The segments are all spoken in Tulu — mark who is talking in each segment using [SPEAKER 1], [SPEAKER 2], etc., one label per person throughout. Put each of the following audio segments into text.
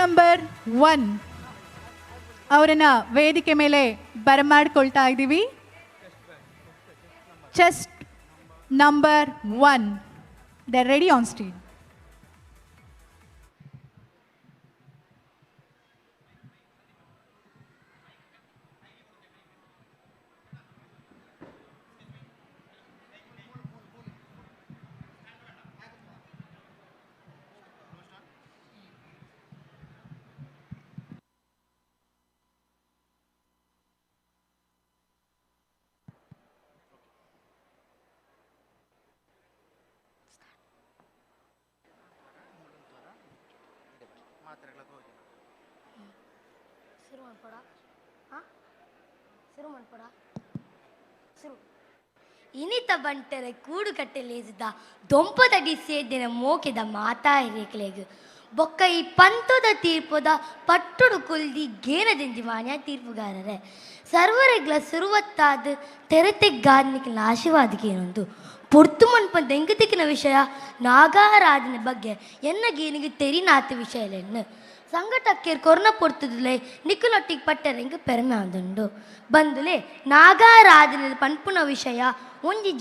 [SPEAKER 1] ನಂಬರ್ 1 ಅವರನ್ನ ವೇದಿಕೆ ಮೇಲೆ ಬರಮಾಡ್ಕೊಳ್ತಾ ಇದ್ದೀವಿ. Chest number 1, they ready on stage.
[SPEAKER 2] ಇನಿತ ಬಂಟರೆ ಕೂಡು ಕಟ್ಟಲೇಸಿದ ದೊಂಪದಡಿ ಸೇದಿನ ಮೋಕೆದ ಮಾತಾ ಇರೇಕಲೇಗು ಬೊಕ್ಕ ಈ ಪಂತದ ತೀರ್ಪುದ ಪಟ್ಟುಡು ಕುಲ್ದಿ ಗೇನದಿಂಜಿ ಮಾನ್ಯ ತೀರ್ಪುಗಾರರೆ ಸರ್ವರೆಗ್ಲ ಸುರುವತ್ತಾದ ತೆರೆತೆಗ್ಗಾದ್ನಿಕ್ಕಿನ ಆಶೀರ್ವಾದಕ್ಕೆ ಪೊರ್ತು ಮನ್ಪಂತ ಎಂಕತಿಕ್ಕಿನ ವಿಷಯ ನಾಗಾರಾಧನೆ ಬಗ್ಗೆ ಎನ್ನ ಗೇನಿಗೆ ತೆರಿನಾತ ವಿಷಯಲೆನ್ನು ಸಂಗಟಕ್ಕೇರ್ ಕೊರ್ನ ಪೊರ್ತುದುಲೆ ನಿಕ್ಕುನೊಟ್ಟಿಗೆ ಪಟ್ಟರೆಂಗ್ ಪೆರಮೆ ಆದುಂಡು ಬಂದುಲೆ ನಾಗಾರಾಧನೆ ಪನ್ಪುನ ವಿಷಯ ಒಂಜಿ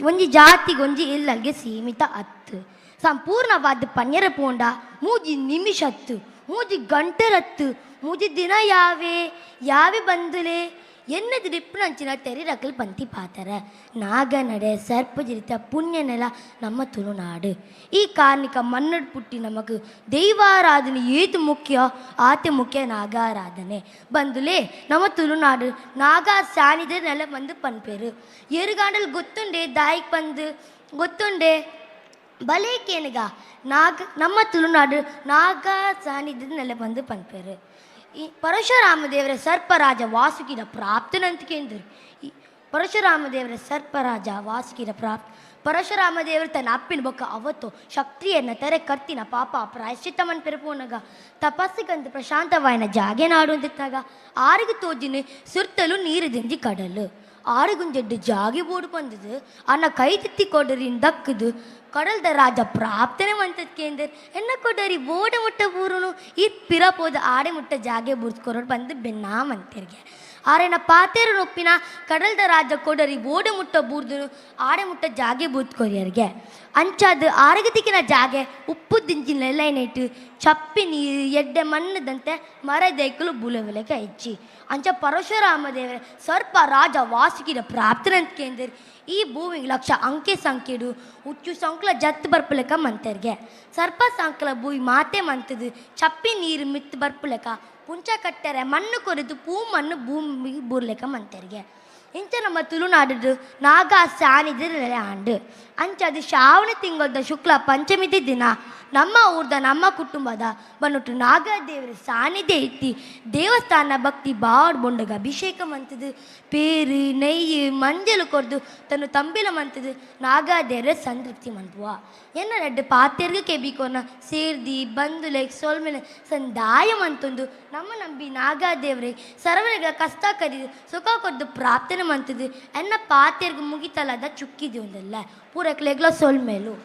[SPEAKER 2] ಒಂಜಿ ಜಾತಿಗೆ ಒಂಜಿ ಇಲ್ಲಲ್ಗೆ ಸೀಮಿತ ಅತ್ತು ಸಂಪೂರ್ಣವಾದ ಪನ್ಯರ ಪೋಂಡ ಮೂಜಿ ನಿಮಿಷತ್ತು ಮೂಜಿ ಗಂಟೆರತ್ತು ಮೂಜಿ ದಿನ ಯಾವೆ ಯಾವೆ ಬಂದುಲೆ ಎನ್ನದು ರಿಪ್ಪುನಂಚಿನ ತೆರಿ ಪಂತಿ ಪಾತರ ನಾಗನಡೆ ಸರ್ಪಜಿರಿತ ಪುಣ್ಯ ನೆಲ ನಮ್ಮ ತುಳುನಾಡು. ಈ ಕಾರ್ಣಿಕ ಮನ್ನಡ್ ಪುಟ್ಟಿ ನಮಗ್ ದೈವಾರಾಧನೆ ಏತು ಮುಖ್ಯ ಆತೆ ಮುಖ್ಯ ನಾಗಾರಾಧನೆ ಬಂದುಲೆ ನಮ್ಮ ತುಳುನಾಡು ನಾಗಾ ಸಾನಿದ ನೆಲ ಬಂದು ಪನ್ಪೇರು ಎರುಗಾಂಡಲ್ ಗೊತ್ತುಂಡೆ ದಾಯಿಕ್ ಬಂದು ಗೊತ್ತುಂಡೆ ಬಲೇಕೇನುಗ ನಾಗ ನಮ್ಮ ತುಳುನಾಡು ನಾಗಾ ಸಾನಿದ ನೆಲ ಬಂದು ಪನ್ಪೇರು. ಈ ಪರಶುರಾಮ ದೇವರ ಸರ್ಪರಾಜ ವಾಸುಕಿನ ಪ್ರಾಪ್ತನಂತ ಕೇಂದ್ರ. ಈ ಪರಶುರಾಮ ದೇವರ ಸರ್ಪರಾಜ ವಾಸುಕಿನ ಪ್ರಾಪ್ತ ಪರಶುರಾಮ ದೇವರು ತನ್ನ ಅಪ್ಪಿನ ಬೊಕ್ಕ ಅವತ್ತು ಶಕ್ತಿಯನ್ನ ತೆರೆ ಕರ್ತಿನ ಪಾಪ ಪ್ರಾಯಶ್ಚಿತ್ತಮನ್ ಪೆರಪೋನಗ ತಪಸ್ಸಿಗಂತ ಪ್ರಶಾಂತವಾಯನ ಜಾಗೆ ನಾಡು ಅಂತಿತ್ತಾಗ ಆರಿಗೆ ತೋಜಿನ ಸುರ್ತಲು ನೀರು ದಿಂಜಿ ಕಡಲು ಆರುಗುಂಜೆಡ್ಡು ಜಾಗಿ ಬೋಡು ಬಂದದು ಅನ್ನ ಕೈ ತಿತ್ತಿ ಕೊಡರಿನ್ ದಕ್ಕದು ಕಡಲ್ದ ರಾಜ ಪ್ರಾಪ್ತನೆ ಮಂತದ್ ಕೇಂದ್ರ ಎನ್ನ ಕೊಡರಿ ಬೋಡ ಮುಟ್ಟ ಬೂರುನು ಈ ಪಿರ ಪೋದ ಆಡೆ ಮುಟ್ಟ ಜಾಗೆ ಬುರ್ಸ್ಕೊರೋಡು ಬಂದು ಬೆನ್ನಾ ಮಂತಿರ್ಗೆ ಆರೆನ ಪಾತೇರು ನೊಪ್ಪಿನ ಕಡಲ್ದ ರಾಜ ಕೊಡರಿ ಬೋಡ ಮುಟ್ಟ ಬೂರ್ದುನು ಆಡೆ ಮುಟ್ಟ ಜಾಗೆ ಬೂತ್ಕೊರಿಯರ್ಗೆ ಅಂಚಾದ ಆರಗತಿಕಿನ ಜಾಗೆ ಉಪ್ಪು ದಿಂಜಿನ ನೆಲೈನೈಟು ಚಪ್ಪಿ ನೀರು ಎಡ್ಡೆ ಮಣ್ಣದಂತೆ ಮರದೈಕಲು ಬುಲವಿಲಕ್ಕೆ ಹೆಚ್ಚಿ ಅಂಚ ಪರಶುರಾಮ ದೇವರ ಸರ್ಪ ರಾಜ ವಾಸುಕಿನ ಪ್ರಾಪ್ತನಂತ ಕೇಂದ್ರ. ಈ ಭೂಮಿಗೆ ಲಕ್ಷ ಅಂಕೆ ಸಂಕೆಡು ಉಚ್ಚು ಸಂಕಲ ಜತ್ ಬರ್ಪುಲೆಕ ಮಂತರ್ಗೆ ಸರ್ಪ ಸಂಕಲ ಭೂಮಿ ಮಾತೆ ಮಂತದು ಚಪ್ಪಿ ನೀರು ಮಿತ್ತು ಬರ್ಪುಲೆಕ ಪುಂಚ ಕಟ್ಟರೆ ಮಣ್ಣು ಕೊರೆದು ಪೂ ಮಣ್ಣು ಭೂಮಿ ಬೂರ್ಲೆಕ ಮಂತರ್ಗೆ ಇಂಚ ನಮ್ಮ ತುಳುನಾಡು ನಾಗಾ ಸಾನಿದ ನೆಲೆ ಆಂಡು ಅಂಚ ಅದು ಶ್ರಾವಣ ತಿಂಗಳದ ಶುಕ್ಲ ಪಂಚಮಿದ ದಿನ ನಮ್ಮ ಊರ್ದ ನಮ್ಮ ಕುಟುಂಬದ ಬನ್ನುಟ್ಟು ನಾಗದೇವರ ಸಾನ್ನಿಧ್ಯ ಇತ್ತಿ ದೇವಸ್ಥಾನ ಭಕ್ತಿ ಬಾಡ್ ಬೊಂಡಗ ಅಭಿಷೇಕ ಮಂತದು ಪೇರು ನೆಯ್ಯಿ ಮಂಜಲು ಕೊರ್ದು ತನ್ನ ತಂಬಿಲ ಮಂತದು ನಾಗದೇವರ ಸಂತೃಪ್ತಿ ಮಂತುವ ಎನ್ನ ರಡ್ಡು ಪಾತೆರ್ಗ ಕೆಬಿಕೋನ ಸೇರ್ದಿ ಬಂದುಲೆ ಸೊಲ್ಮೆಲೆ ಸಂದಾಯ ಮಂತೊಂದು ನಮ್ಮ ನಂಬಿ ನಾಗದೇವರೇ ಸರ್ವನಿಗ ಕಷ್ಟ ಕರಿದು ಸುಖ ಕೊರ್ದು ಪ್ರಾರ್ಥನೆ ಮಂತದು ಎನ್ನ ಪಾತೆರ್ಗ ಮುಗಿತಲದ ಚುಕ್ಕಿದಿ ಒಂದಲ್ಲ ಪೂರಕ್ಲೆಗ್ಲ ಸೊಲ್ಮೇಲು.